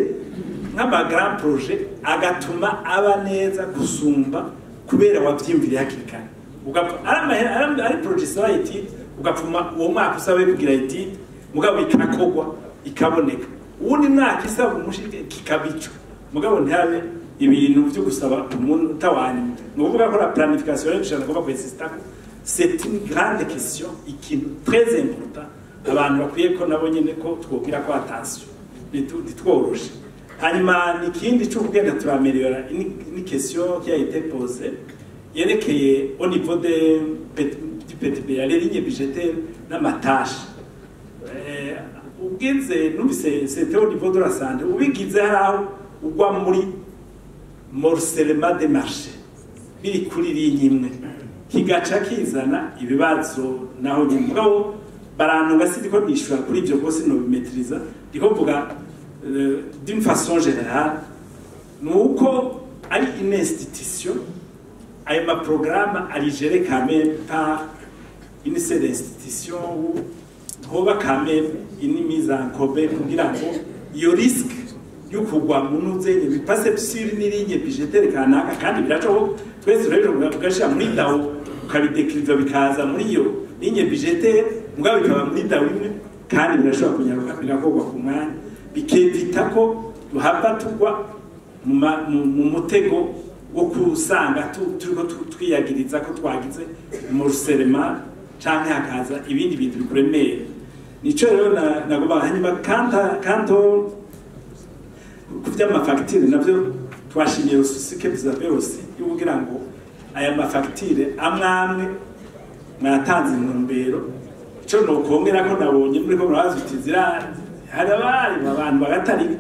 nk'ama grand projet agatuma aba neza gusumba kubera wavyimviriye hakiri kare. Ugapfa ari projet isaba étude, ugapfuma uwo mwaka usabe kugira étude, mugabo ikakogwa ikaboneka. Uwundi mwaka isaba umushike kikabico, mugabo ntihabe ibintu vyo gusaba umuntu utawanyuma. Ni ukuvuga ko la planification rero dushobora kuba kwesista, c'est une grande question, ikintu très important abantu bakwiye ko nabo nyene ko twogira ko attention, nitworoshe. Hanyuma nikindi cyo kugenda turameliyora ni question qui a été posée yerekeye au niveau de du PTB, les lignes budgétaires n'amatâches. Ugenze numvise c'était au niveau de la santé, ubigize haraho ugwa muri morcellement des marchés biri kuri ligne imwe, kigaca kizana ibibazo naho nyine. Mugabo barantu gasindi ko nishura kuri ibyo kose no bimetriza, ndiko mvuga d'une façon générale nuko ari une institution, ayo ma programme ari géré quand même par une seule institution, où hoba quand même une mise en commun kugira ngo iyo risque yo kugwa mu ntuzenye bipasse sur une ligne budgétaire kanaka, kandi biracoboka twese rero ugashira muri DAO ukabidekriva bikaza muri iyo ligne budgétaire, mugabo bikaba muri DAO imwe, kandi birashobora kunyaruka bigakorwa ku mwanya, bikevita ko duhava tugwa mu mutego wo kusanga turiko twiyagiriza ko twagize morcellement canke hakaza ibindi bintu bikuremera. Nico rero nagomba. Hanyuma kanto ku vy'amafagitire navyo twashimiye aussi que vous avez aussi yo kugira ngo aya mafagitire amwe amwe mwatanze intumbero. Ico nokongera ko nabonye muri ko murabaza uti zira hari abari abantu bagatarika,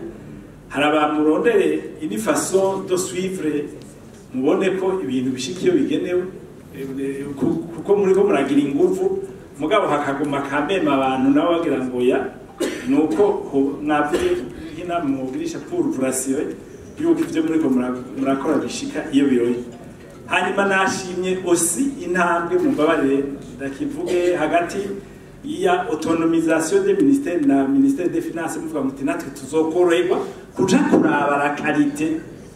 hari abamurondere une façon de suivre, mubone ko ibintu bishika iyo bigenewe, kuko muri ko muragira inguvu, mugabo hakaguma kamema abantu nabo bagira ngo ya nuko mwavuye nk'inama mugirisha pour vous rassurer yuko ivyo muri ko murakora bishika iyo biroye. Hanyuma nashimye aussi intambwe, mumbabarire ndakivuge, hagati ya autonomisation des ministères na ministère des finances, muvuga muti natwe tuzokoroherwa kuja kuraba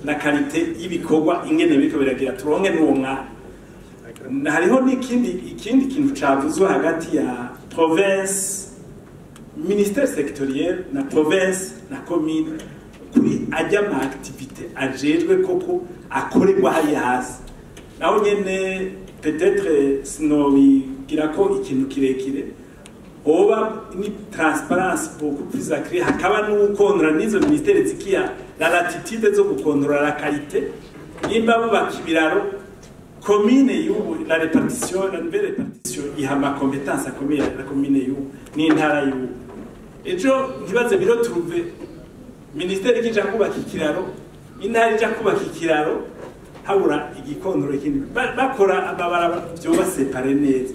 la qualité y'ibikorwa ingene biriko biragira, turonke n'uwo mwanya. Hariho n'ikindi ikindi kintu cavuzwe hagati ya province, ministère sectoriel na province na commune kuri ajya ama activité ajejwe koko akorerwa hariya hasi. Naho nyene peut-être sinobigira ko ikintu kirekire, hoba ni transparence beaucoup plus accrue, hakaba n'ukontora n'izo ministère zikiya la latitude zo gukontora la qualité. Nimba bubaka ibiraro, commune y'ubu, la répartition, la nouvelle répartition iha ama compétence akomeye la commune y'ubu n'intara y'ubu. Ejo ntibaze biro trouve ministère ikija kubaka ikiraro, intara ija kubaka ikiraro, habura igikondoro ikindi. Bakora amabarabara vyoba séparé neza,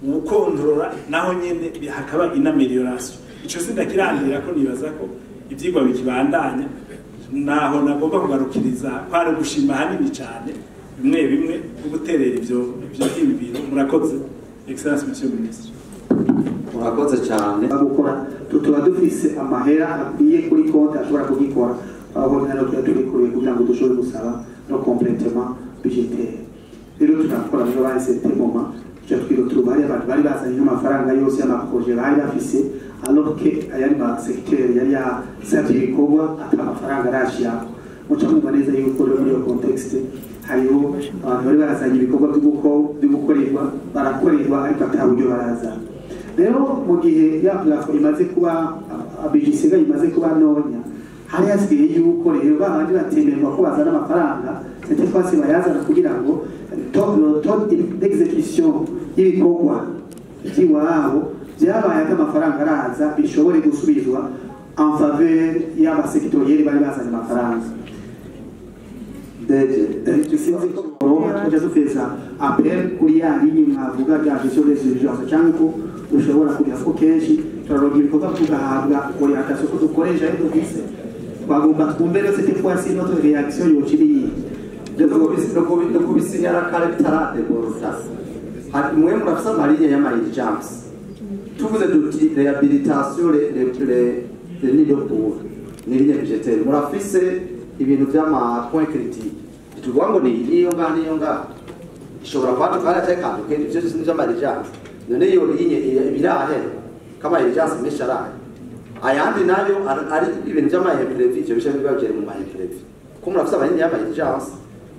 ukontorora naho nyene hakaba une amélioration. Ico sindakirandira ko nibaza ko ivyigwa bikibandanya. Naho nagomba kugarukiriza, kwari gushima hanini cane bimwe bimwe no guterera ivyo vyiyumviro. Murakoze, excellence monsieur le ministre. Murakoze cyane. Gukora tuba dufise amahera akwiye kuri konti ashobora kugikora, aho nano tuba tubikuye kugira ngo dushobore gusaba no complétement budgétaire. Rero turakora muri bahise moment tuca twirotuba hari abantu bari bazanye nk'amafaranga yose y'amaprojet bari bafise, alors que ayandi ma secteur yari yasavye ibikorwa ata amafaranga arashirako. Muca mwumva neza yuko rero muri iyo contexte hariho abantu bari barazanye ibikorwa byo gukorerwa, barakorerwa ariko ata buryo barazana. Rero mu gihe ya plafond imaze kuba budget isigaye imaze kuba ntonya, hari hasigaye yuko rero babandi batemerwa ko bazana amafaranga cette fois bayazana kugira ngo le taux d'exécution y'ibikorwa by'iwabo byabaye ati amafaranga araza bishobore gusubizwa en faveur y'abasectoriels bari bazanye amafaranga. Deje. Sinzi ko tujya dufeza appel kuri ya ligne mwavuga bya gestion des urgences, cyangwa ko dushobora kugira ko kenshi turaronka ibikorwa tugahabwa orientation ko dukoresha ayo dufise. Twagomba twumve rero cette fois-ci notre réaction yoca iri. No kubisinyara kare bitaradeboroda, mwe murafise amalignes y'ama urgences. Tuvuze duti réhabilitation les lignes de cours, ni ligne budgétaire. Murafise ibintu vy'ama point critique. Tuvuga ngo ni niyo ngaha niyo ngaha. Ishobora kuba tukaratekana kandi ivyo byose ni vy'ama urgence. None iyo ligne ibirahera kama urgence menshi arahe. Ayandi nayo ari ibintu vy'ama imprévu, ivyo bice biba byere mu ma imprévu. Ko murafise ama ligne y'ama urgence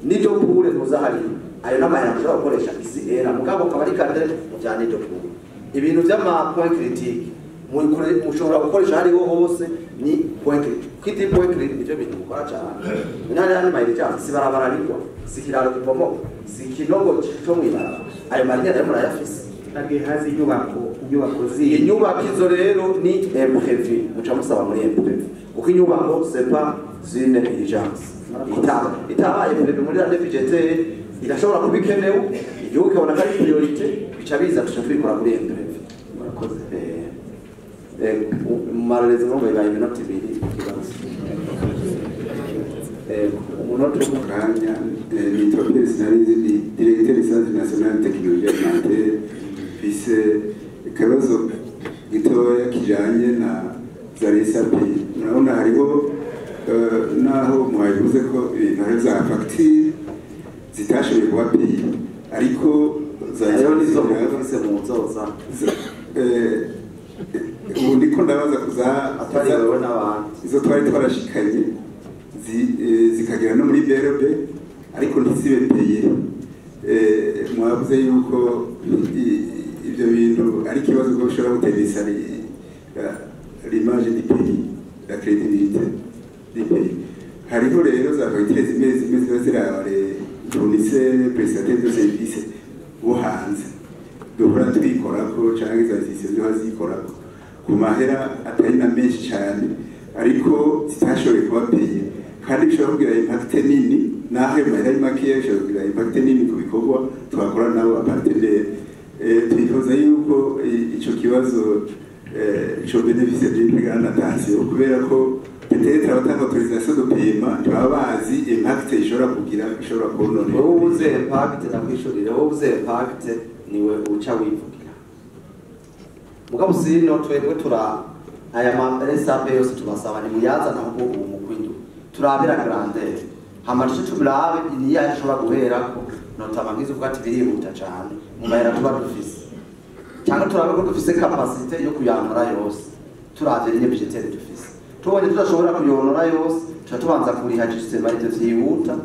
nibyo kure ntuzahari. Ayo n'amahera mushobora gukoresha izi era mugabo kaba ari cadre mu vya nibyo kure. Ibintu vy'ama point critique mushobora gukoresha hariho hose ni point critique. Kwiti point critique nivyo bintu mukora cyane. Nani hano ma urgence si barabara rigwa, si kiraro kibomoka, si kinogo cyo mw'ibarabara. Ayo ma ligne nayo murayafise. Ntabwo hazi inyubako zindi. Inyubako izo rero ni imprévu, muca musaba muri imprévu. Kuko inyubako c'est pas une urgence. Itabaye imprévu muri la budgétaire irashobora kuba ikenewe, igihugu kikabona ko ari priorité, bica biza tuca tubikora muri imprévu. Murakoze. Marareze ngo bibaye iminota ibiri ikibazo. Umunota umwe. Kanya nitwa Pierre Sinarizi, ni directeur du Centre National de Technologie Alimentaire. Mfise ikibazo gitoya kijanye na za RSAP. Murabona hariho naho mwabivuze ko ibintu hari za facture zitashoboye kuba payé, ariko za Hariho n'izo mufise mu nzoza. Ubu ndiko ndabaza kuza atari wowe n'abandi. Izo twari twarashikanye zikagera no muri BRB ariko ntizibe payé. Mwavuze yuko ibyo bintu ari ikibazo ko bishobora gutera l'image du pays, la crédibilité du pays. Hariho rero za facture zimwe zimwe ziba ziraba les fournisseurs, prestataires de services bo hanze duhora tubikorako canke za institution ziba zikorako ku mahera atari na menshi cane, ariko zitashoboye kuba payé kandi bishobora kugira impact nini, naho ayo mahera ari makeya bishobora kugira impact nini ku bikorwa twakora nabo ba partenaire. Twifuza yuko ico kibazo co bénéficie d'une grande attention, kubera ko peut-être abatanga autorisation de paiement ntibaba bazi impact ishobora kugira, ishobora konona. Wowe ubuze impact, ndakwishurire, wowe ubuze impact niwe uca wivugira. Mugabo sino twebwe tura aya ma RSAP yose tubasaba ni muyazana ahubwo ubu mu kwindu turabira grandeur, hama duce turabe niyo ishobora guherako, notama nk'izo uvuga ati birihuta cane mu mahera tuba dufise, cyangwa turabe ko dufise capacité yo kuyonora yose turavye ligne budgétaire dufise. Tubonye tudashobora kuyonora yose tuca tubanza kuriha justement ivyo vyihuta.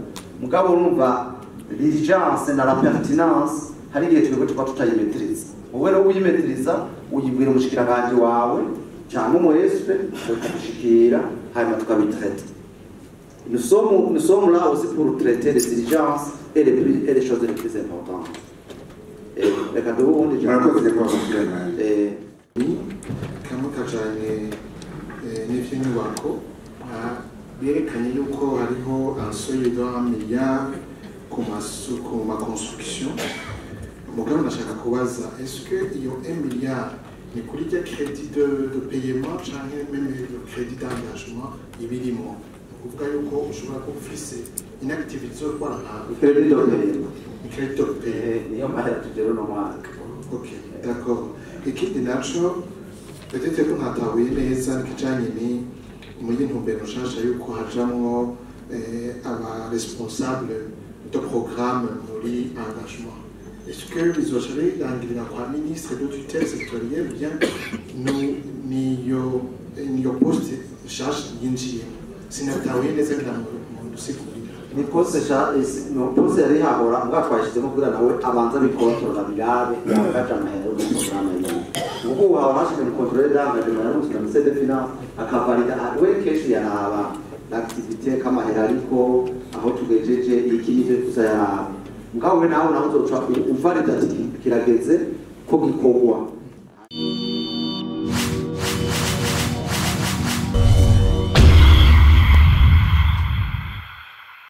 Mugabo urumva l'urgence na la pertinence hari igihe twebwe tuba tutayimetiriza. Wowe rero uyimetiriza uyibwira umushikiranganji wawe cyangwa umu SP tukagushikira, hanyuma tukabitraita. Nous sommes là aussi pour traiter les urgences et les choses les plus importantes. Reka duhe uwundi ijambo. Murakoze nyakubahwa mushikiranganji. Kamwe kajanye n'ivy'inyubako, berekanye yuko hariho un seuil de 1 milliard ku ma construction. Mugabo ndashaka kubaza, est-ce que iyo 1 milliard ni kuri rya crédit de paiement canke même le crédit d'engagement ibirimo? Ni ukuvuga yuko ushobora kuba ufise une activité izotwara nka Crédit de paiement. Ni crédit de paiement. Niyo mahera tugera uno mwaka. Ok, d'accord. Ikindi naco peut-être ko ntatahuye neza nikijanye ni muri ntumbero nshasha yuko hajamwo aba responsable de programme muri engagement. Est-ce que bizoca birangirira kwa ministre de tutelle sectorielle bien niyo poste nshasha yinjiyemo? Sinatahuye neza, ngira mu dusigurira. Ni poste sha no poste yari hahora mbwa twashyizemo kugira nawe abanza bikontorora birabe yangaje amahera yo muri programme yiwe, kuko ubu haba hashize mu contrôle d'engagement yarungitswe na ministère des finances akavalida. We kenshi yaraba l'activité k'amahera, ariko aho tugejeje iki nivyo gusa yaraba. Mugabo we nawe uzoca uvalida ati kirageze ko gikorwa.